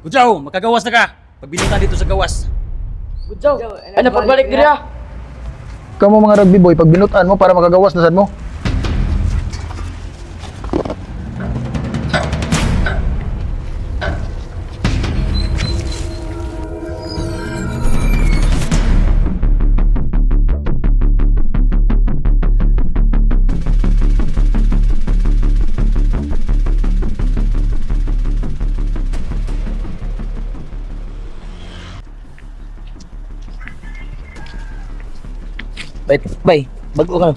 Gudjaw, makagawas na ka. Pagbinutan dito sa gawas. Gudjaw. Ay, napagbalik diri ah. Kamo mga rugby boy, pag binutan mo para makagawas na sad mo. Bay, bay, bago ka.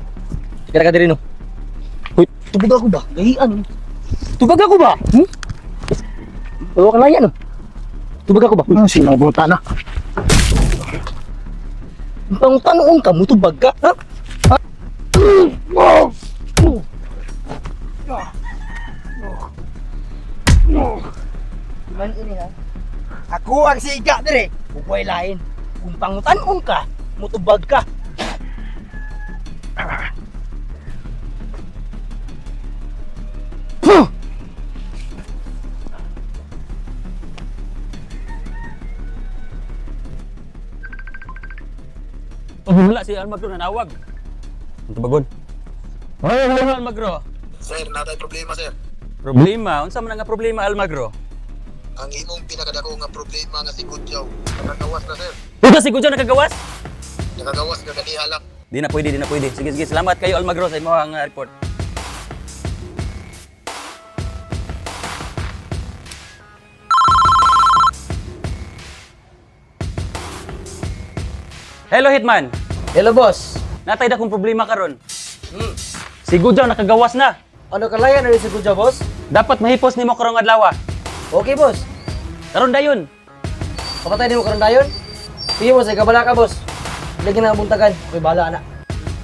Teka ka diri no. Hoy, tubag ako ba? Gahian. Tubag ako ba? Hmm? Bago ka laya no. Tubag ako ba? Ah, sino buta na? Pang tanong ka mo tubag ka? Ha? Ha? Man ini ha. Ako ang siga dire. Ukoy lain. Kung pangutanon ka, mutubag ka. Wala si Almagro nanawag. Ang tubagon. Ay, wala Almagro. Sir, natay problema, sir. Problema, unsa man nga problema Almagro? Ang imong pinakadako nga problema nga si Gudyaw, nakagawas na, sir. Dito si Gudjaw nakagawas? Nakagawas nga ganiha lang. Di na pwede, di na pwede. Sige, sige, salamat kayo Almagro sa imong report. Hello Hitman. Hello boss. Natay na kong problema karon. Si Gudjaw nakagawas na. Ano kalaya na rin si Gudjaw, boss? Dapat mahipos nimo karong adlaw. Okay, boss. Karon dayon. Kapatay di mo karon dayon? Sige, boss. Ay, kabala ka, boss. Lagi na buntagan. Okay, bahala na.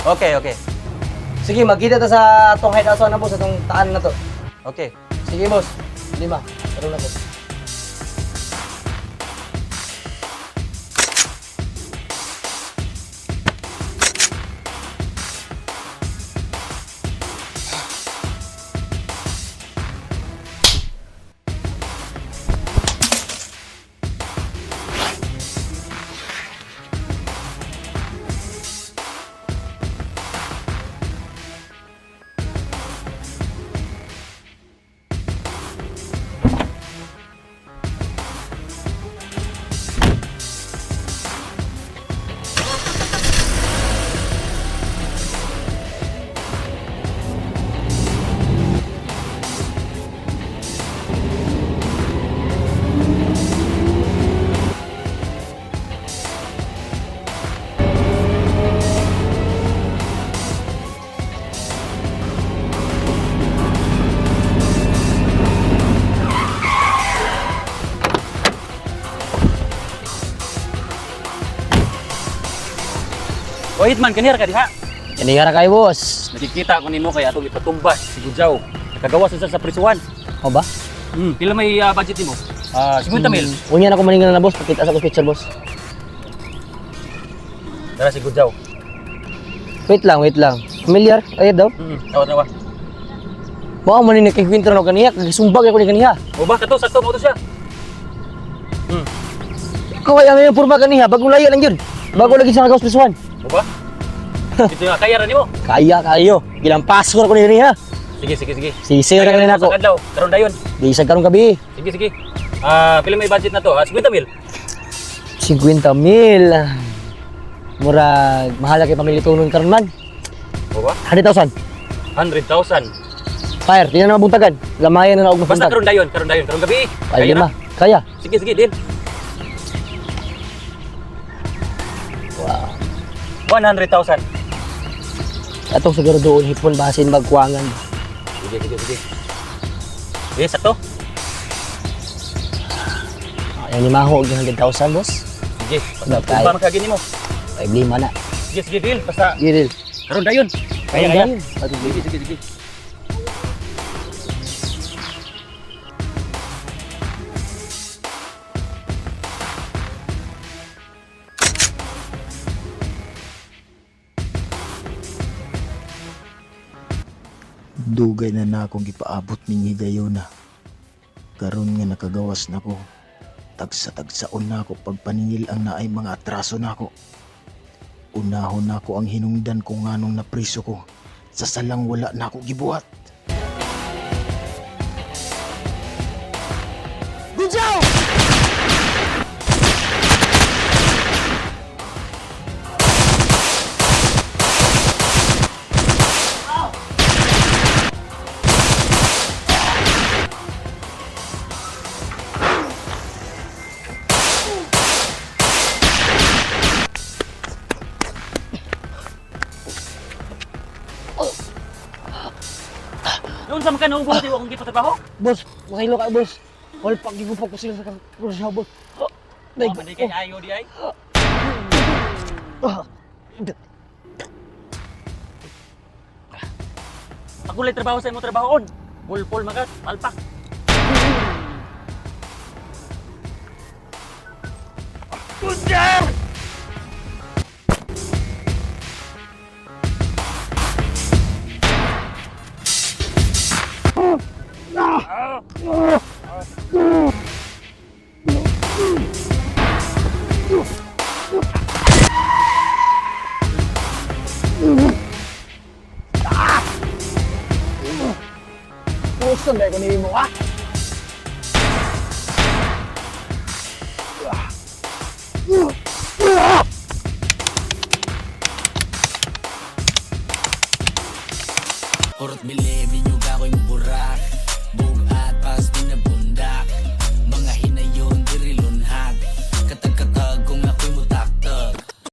Okay, okay. Sige, magkita ta sa atong hideout na, boss. Atong taan na to. Okay. Sige, boss. Lima. Karon na, boss. O Hitman, kanira ka diha. Yanigara kayo, boss. Nakikita ko nimo kay atong ipatumbas si Gudjaw. Nakagawas na siya sa prisuan. O ba? Pila may budget nimo? Ah, 50 mil. Unya na ako maningal na, boss. Pakita sa ko picture, boss. Tara si Gudjaw. Wait lang, wait lang. Familiar? Ay, daw. Tawa tawa. Mao man ni nagkikwento na ako kaniya. Kagisumbag ako ni kaniya. O ba kato sakto mo to siya. Kaway ang iyong purma kaniya. Bagong laya lang yun. Bago lagi siya nagawas prisuhan. O ba? Dito nga kaya ra nimo. Kaya kayo. Gilampas ko na ko ni kaniya. Sige, sige, sige. Sisiw na kanina Sa ako. kadlaw, karon dayon. Di sa karong gabi. Sige, sige. Ah, pila may budget na to? Ah, 50 mil. 50 mil. Murag, mahal kay pamilya tunon karon man. O ba? 100,000. 100,000. Fire, di na na mabuntagan. Lamayan na na og Basta mabuntag. karon dayon, karon dayon, karong gabi. Ay, Kaya lima. na. Kaya. Sige, sige, deal. Wow. 100,000. Atong siguro doon hipon basin magkuangan. Sige, sige, sige. Sige, sakto. Ay ni maho og 100,000, boss. Sige, basta Kaya. tumba man kagi nimo. Ay lima na. Sige, sige, deal. Basta Giril. karon dayon. Kaya, kaya. Kaya. Sige, sige, sige. Dugay na na akong gipaabot ning higayuna. Karon nga nakagawas na ko. Tagsa-tagsaon na ako pagpaningil ang naay mga atraso nako. Unahon nako ang hinungdan kung nganong napriso ko sa salang wala nako gibuhat. Noon sa mga kanubo di akong gipatrabaho. Boss, makahilo ka, boss. Wala pag gigupag ko sila sa kursa, boss. Day, man kay ayo di ay. Ako lang trabaho sa imong trabahoon. Pulpol magat, palpak. Kunjar! Puson dahil ko nimo ah. Horot bilib, inyo ako'y muburak. Bugat pas pinabundak. Mga hinayon, diri lunhag. Katag-katag kung